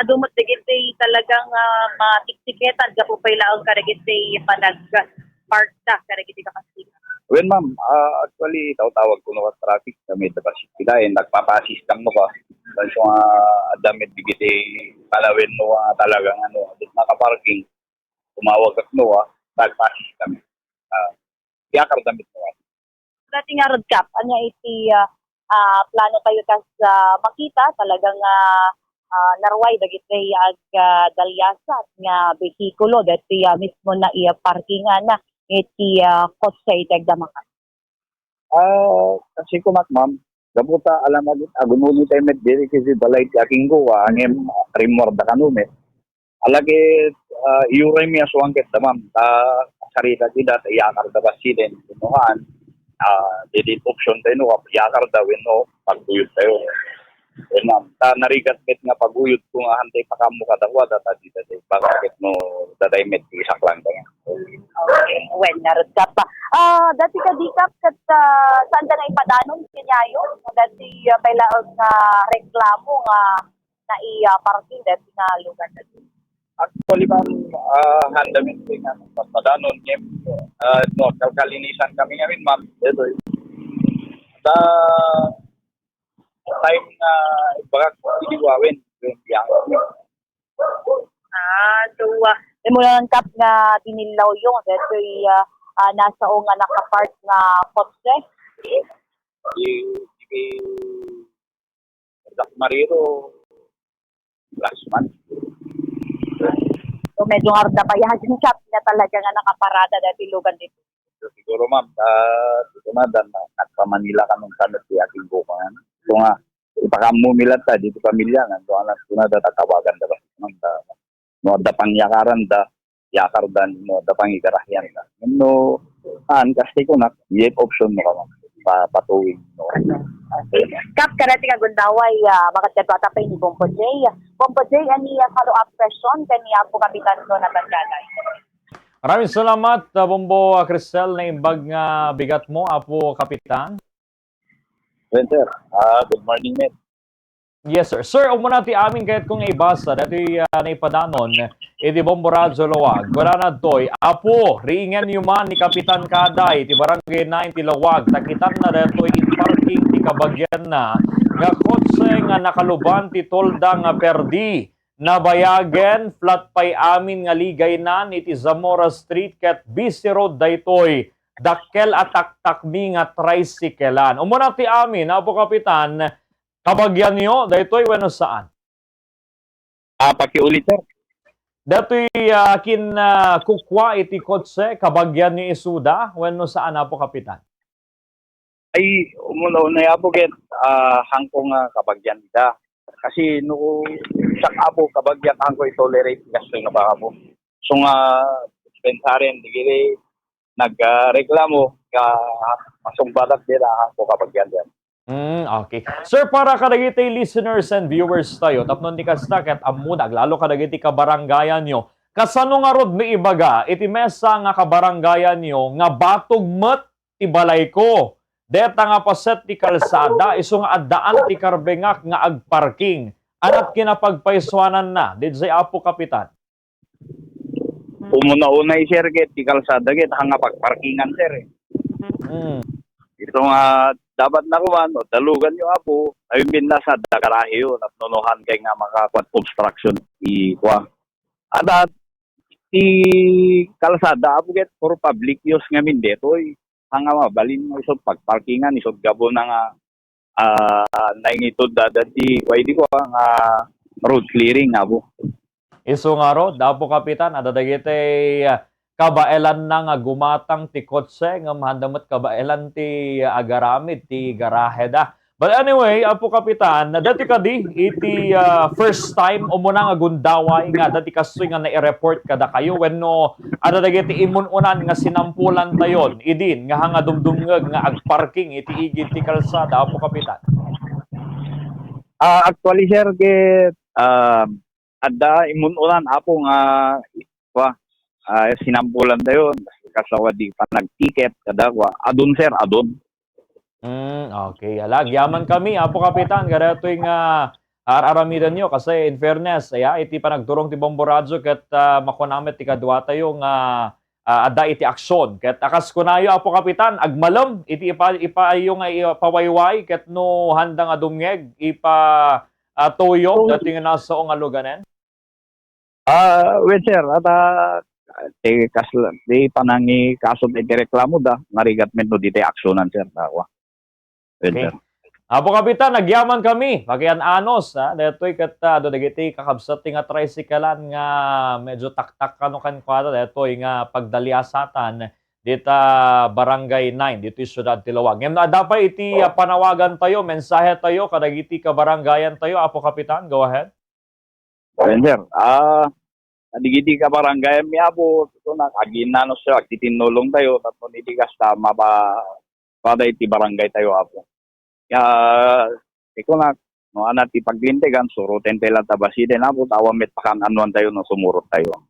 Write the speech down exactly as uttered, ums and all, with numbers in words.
adu met dagiti talagang, ah, matiktiketan gapu pay laeng kadagiti panag-park da kadagiti kakastilan. Wen, ma'am, ah, actually, tawtawag kuno ka traffic, kami da pasigpilaen, nagpapa-assist lang no ka. Basta nga, adda met dagiti palawen no, ah, talagang ano, nakaparking, tumawag ak no, ah, nagpa-assist kami. Ah, iyakar damit no, ah. Dati nga rod, Kap, ania iti, ah, ah, plano tayo kas, ah, makita talaga nga, ah, narway dagiti ag, ah, dalyasat nga behikulo dati, ah, mismo na iya parkingan na iti, ah, kotse iti agdama, Kap? Ah, kasi kunak, ma'am, gapu ta alam ag-, agun-uni tayo met diri kasi balay ti akingko, ah, ngem rimmuarda kano met. Alagid, ah, iyuray mi aswang ket da, ma'am. Ta sarita ti da, ta iyakar da basiden, kunuan, ah, didi option tayo, no, iyakar da, wenno, paguyod tayo. Wen, ma'am. Ta narigat met nga paguyod ko nga hantay pakammo kadakuada, ta di da, di, baka ket no, daday met ti isaklang tayo. Okay. Wen, narod ka pa. Ah, dati kadi, Kap, ket, ah, saan ka na ipadanon, kanyayo? Dati, ah, pay laeng nga reklamo nga nai-, ah, parking dati nga lugar na di. Actually, ma'am, ah, handa mi nga pagpadanon, ngem, ah, no, kalkalinisan kami ngamin, ma'am. Ito, eh. Sa time nga ibagak, hindi wawen, yung biyang. Ah, so, ah, imo lang, Kap, nga binillaw yung, datoy, ah, ah, nasao nga nakapark nga kotse? Di, di, Black Mariro, last month. So, medyo nga rod na payagan, Kap, nga talaga nga nakaparada dati lugar dito. So, siguro, ma'am, ah, siguro na, dan, nagpa-Manila kami sa ti aking bukangan. So nga, ipakammo mi latta, dito pamilya nga, so, anak ko na, tatawagan da ba? Ma'am, da, no, da pangyakaran da, yakar da, no, da pangigarahian da. No, an, kasi ko na, yet option mo ka, ma'am. Pa, patuwing, no. Kap, kadati nga gundaway, ah, bakit ka tuwa tapay ni Bombo J? Bombo J, any, ah, follow-up question kani Apo Kapitan Jonathan Gaday? Maraming salamat, ah, Bombo, ah, Crisel, naimbag nga bigat mo, Apo Kapitan. Well, sir. Ah, good morning, ma'am. Yes, sir. Sir, umuna ti amin kayat ko nga ibasa, datoy, ah, naipadanon iti Bombo Radyo Lawag. Kunana datoy, Apo, riingan yu man ni Kapitan Kaday ti Barangay nine ti Lawag, ta kitanna datoy in parking ti kabagianna nga kotse nga nakaluban ti tolda nga perdi. Nabayagen, flat pay amin nga ligaynan iti Zamora Street ket busy road daytoy. Dakkel a taktakmi nga tricycle-an. Umuna ti amin, Apo Kapitan, kabagianyo daytoy wenno saan? Ah, pakiulit, sir. Datoy, ah, kin, ah, kukua iti kotse, kabagianyo isuda wenno saan, Apo Kapitan? Ay, umuna-una, Apo, ket, ah, hangko nga kabagian ida. Kasi no, siak, Apo, kabagian hangko i-tolerate, kastoy nga baka, Apo. So nga, dispensaren, digili, nag, ah, reklamo, ka, masungbatak dira, hangko kabagian diyan. Mm, okay. Sir, para kadagiti listeners and viewers tayo, tapno ni kasta ket ammo da, aglalo kadagiti kabarangayan nyo, kasano ngarud no ibaga iti maysa nga kabarangayan nyo nga batog met ti balayko? Deta nga paset ti kalsada, isu nga addaan ti karbengak nga agparking. Anat kinapagpaysuananna, didsay Apo Kapitan? Umuna-unay, sir, ket ti kalsada ket hanga pagparkingan, sir, eh. Mm. Ito nga, dapat na kuman, o, dalugan nyo, Apo, ay, binnas na, da garahe yun, at nunuhan kay nga makakuan obstruction, i-, kuan. At, at, ti kalsada, Apo, ket for public use ngamin detoy. Hanga mabalin mo isut pagparkingan, isut gapu na nga ah, naingitud da dati, way di ko, ah, nga road clearing, Apo. Isu ngarud, Apo Kapitan, adda dagiti, ah, kabaelanna nga gumatang ti kotse, ngem handa met kabaelan ti, ah, agaramid ti garaheda. But anyway, Apo Kapitan, dati kadi iti, ah, first time umuna nga gundaway nga dati kastoy nga nai-report kadakayo wenno adda dagiti imun-unan nga sinampulantayon idin nga hanga dumdumngeg nga agparking iti igid ti kalsada, Apo Kapitan? Ah, actually, sir, ket, ah, adda imun-unan, Apo, nga, kua, ah, sinampulantayon, kas-, kasla di panagtiket, kada, kua, adun, sir, adun. Mm, okay. Ala, agyaman kami, Apo Kapitan, kadatoy nga ar-aramidenyo. Kasi in fairness, aya, iti panagturong ti Bombo Radyo ket, ah, makunamet ti kaduatayo nga, ah, adda iti aksyon. Ket akas kunayo, Apo Kapitan, agmalem iti ipa-, ipayo nga ipawayway ket no handa nga dumngeg, ipa-, ah, tuyo Oh. dati nga nasao nga luganen. Ah, well, sir, at, ah, ti kas-, ti panangikaso ti reklamo da, narigat met no di tay aksyonan, sir, tawa. Well, Okay. sir. Apo Kapitan, nagyaman kami. Pakian-anos, ha? Daytoy ket, ah, adu dagiti kakabsat ti nga tricycle-an nga medyo taktak kano kenkuana. Daytoy nga pagdaliasatan dita Barangay nine, ditoy siudad ti Laoag. Ngem no adda pay iti, ah, panawagan tayo, mensahe tayo, kadagiti kabarangayan tayo, Apo Kapitan, go ahead. Well, sir, ah, dagiti kabarangayan mi, Apo, ito na, aginnanos tayo, agtitinnulong tayo, tapno iti kasta, mapa-, pada iti barangay tayo, Apo. Kaya, ito na, no, ana ti paglintegan, suroten tayo lang tabasiden, Apo, tawan met pakan-anuan tayo, no, sumurot tayo.